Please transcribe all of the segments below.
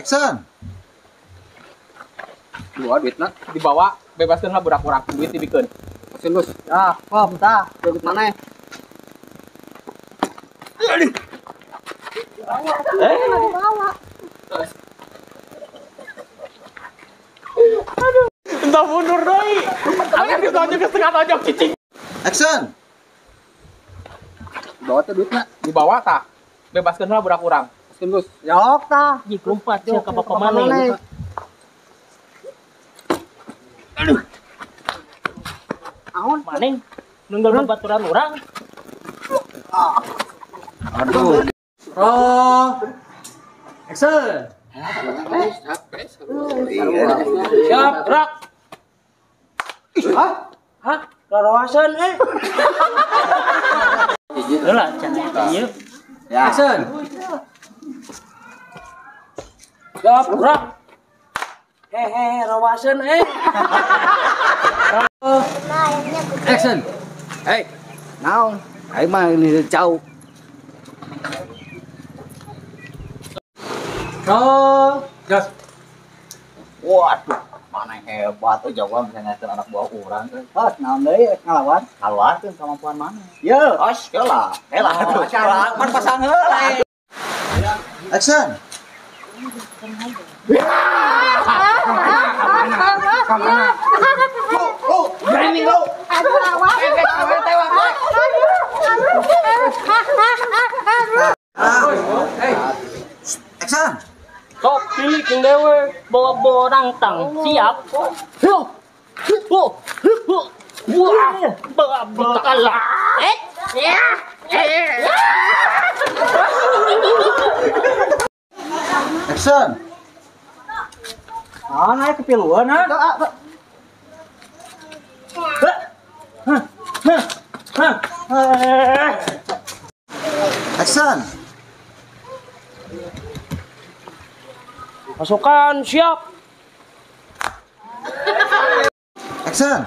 Action. Dua duitna dibawa, bebaskeun lah budak urang, duit dibikeun. Action, Bos. Ah, kom tah, duit mana? Aduh. Dibawa. Aduh. Entah mundur doi. Akan ditonjok ke setengah tonjok cicing. Action. Dibawa teh duitna, dibawa tah. Bebaskeun lah budak urang. Action, Bos. Jok tah. Jik lompat sia ka bapa maneh. Aduh. Aon maneh nunggal babaturan urang. Aduh. Oh. Action. Siap, gerak. Hah? Hah? Larawasan eh. Heula can ieu. Ya. Action. Siap, gerak. Hehe, rawasan eh. Action. Hey, naon? Aing mah ini jauh. Oh, gas. Waduh, mana hebat tuh jagoan bisa ngatur anak buah urang. Oh, naon deui ngalawan? Ngalawankeun kemampuan mana? Ye, os heula. Heula atuh. Pan pasang heula. Action. Berani lo. Action. Sok pilih king dewe, bawa borang tang, siap. Wah, bawa kalah. Action. Ah, naik kepiluan ha. Action. Pasukan siap. Action.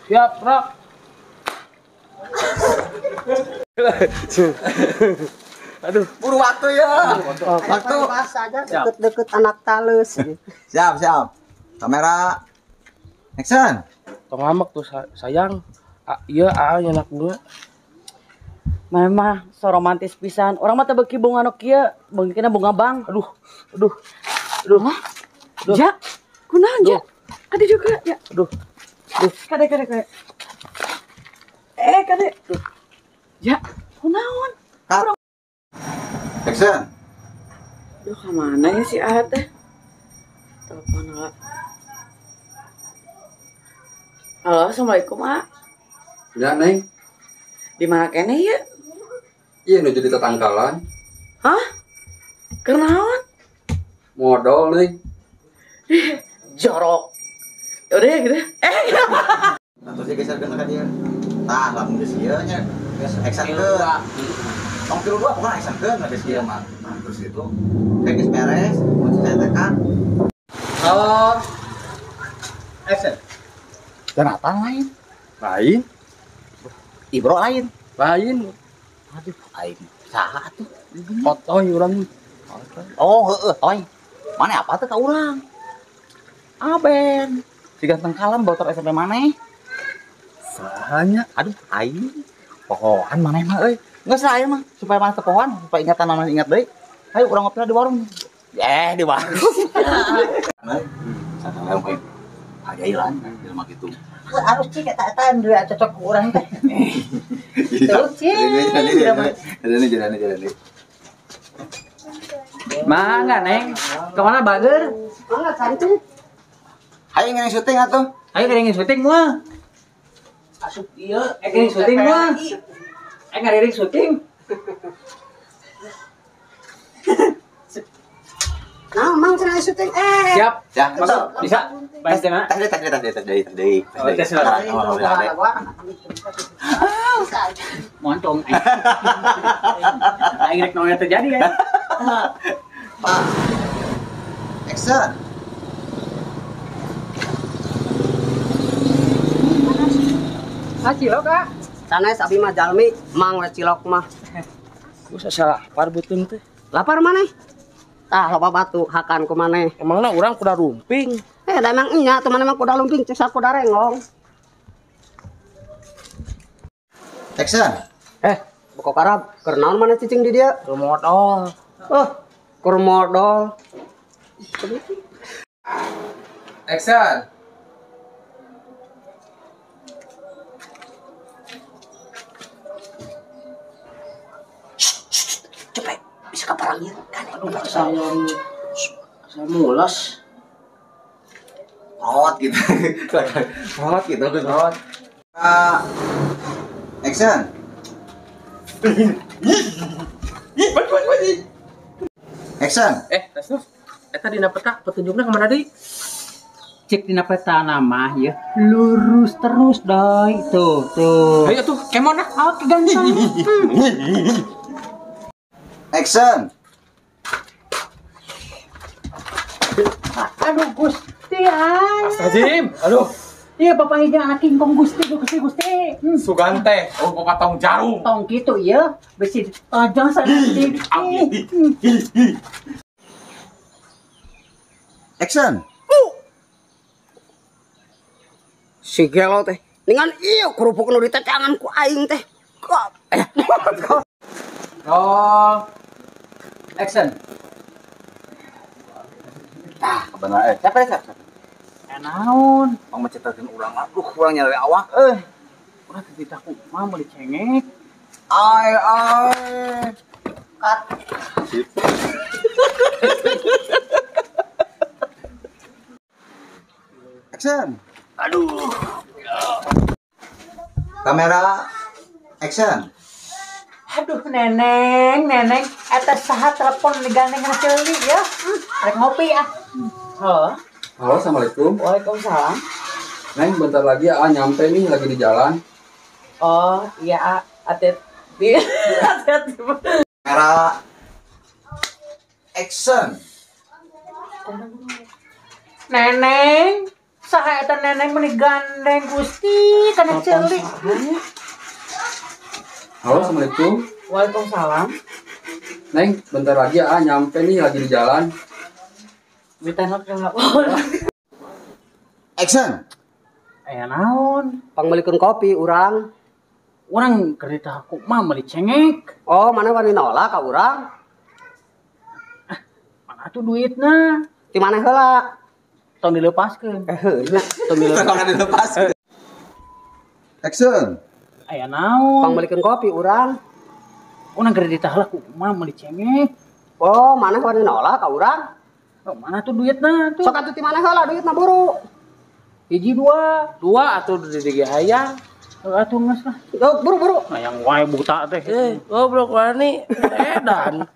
Siap, gerak. Aduh, buru waktu ya. Waktu pas aja deket-deket anak talus. Siap, siap. Kamera. Action. Tong ngambek tuh sayang. Iya, aa nyenak bunga. Mana mah so romantis pisan. Orang mah teu beuki bunga nu kieu, beungkina bunga bang. Aduh, aduh. Aduh. Hah? Ja. Kunaon ja? Kade juga ya. Aduh. Aduh. Kade kade kade. Eh, kade. Aduh. Ja, kunaon? Action. Aduh, ka mana ya si Aa teh? Telepon lah. Halo, assalamualaikum, A. Ya, Neng. Di mana kene ya? Iya, nu jadi tetangkalan. Hah? Kenaon? Modal, Neng. Jorok. Udah ya gitu. Eh. Nah, terus digeserkeun ka dieu. Tah, lamun geus ieu nya geus actionkeun. Tong tilu dua pokona actionkeun geus ieu mah. Nah, terus itu kayak geus beres, mun cetekan. Oh. Action. Jonathan lain. Lain. Ibro lain. Lain. Aduh, aing saha atuh? Otoy urang. Oh, heeh, toy. Mana apa teh ka urang? Aben. Si ganteng kalem botor SMP maneh. Sahanya? Aduh, aing. Pohoan maneh mah euy. Geus lah aing mah supaya maneh teu pohoan, supaya ingatan maneh ingat deui. Ayo urang ngopi di warung. Eh, di warung. Sakala we. Hajailan jelema kitu. Harus sih eta eta dua cocok ku urang teh. Terus sih. Jalan jalan. Mangga, Neng. Kemana bager? Mangga cantik. Ayo ngiring syuting atuh. Ayo ngiring syuting moal. Asup ieu, ngiring syuting moal. Ngariring syuting. Nah, mang cenah syuting eh. Siap. Ya, masuk. Bisa. Tes tes. Oh, tes Montong. Aing rek naon terjadi ya. Pak. Action. Cilok, Kak. Sanes abi mah jalmi, mang we cilok mah. Geus asa lapar beuteung teh. Lapar maneh? Tah loba batu hakan ku maneh. Emangna urang kuda rumping. Eh, da emang nya tuh maneh mah kuda lumping cek kuda renggong. Action. Boko karab, keur naon maneh cicing di dieu? Keur modol. Oh, keur modol. Action. Cepet, bisa kaparangin kan. Aduh, saya mulas. Rot gitu. Rot gitu. Rot. Action. Action. Terus. Eta dina peta petunjukna ka mana deui? Cek dina peta nama ya. Lurus terus doi. Tuh, tuh. Ayo tuh, kemon ah. Oke, ganteng. Action. Aduh Gusti ay. Astagfirullahaladzim. Aduh. Iya bapak ini anak kingkong Gusti, Gusti, Gusti. Sugante, oh bapak tong jarum. Tong gitu ya, besi tajam sana. Action. Si gelo teh, dengan iya kerupuk nu ditecangan ku aing teh. Kok. Oh. Action. Tah, kebenaran. Siapa siapa? Naon? Pang menciptakan urang aduh kurang nyari awak euy. Urang teh ditah kumaha meuli cengek. Ai ai. Cut. Sip. Action. Aduh. Kamera action. Aduh neneng, neneng, eta saha telepon digandeng kana ceuli ya. Rek ngopi ah. Heuh. Halo, assalamualaikum. Waalaikumsalam. Neng, bentar lagi A nyampe nih, lagi di jalan. Oh, iya A, hati-hati. Hati-hati. Kamera action. Neneng, saha eta neneng meuni gandeng Gusti kana ceuli. Halo, assalamualaikum. Waalaikumsalam. Neng, bentar lagi A nyampe nih, lagi di jalan. Action. Aya naon? Pangmeulikeun kopi urang. Urang keur ditah kumaha meuli cengek. Oh, mana wani nolak ka urang? Mana atuh duitna? Ti maneh heula? Tong dileupaskeun. Heuh nya, tong dileupaskeun. Action. Aya naon? Pangmeulikeun kopi urang. Urang keur ditah lah kumaha meuli cengek. Oh, mana wani nolak ka urang? Oh, mana tuh duitna tuh? Sok atuh ti mana heula duitna buru. Hiji dua. Dua atuh di dieu hayang. Atuh geus lah. Tuh, buru-buru. Hayang wae buta teh. Goblok wani edan.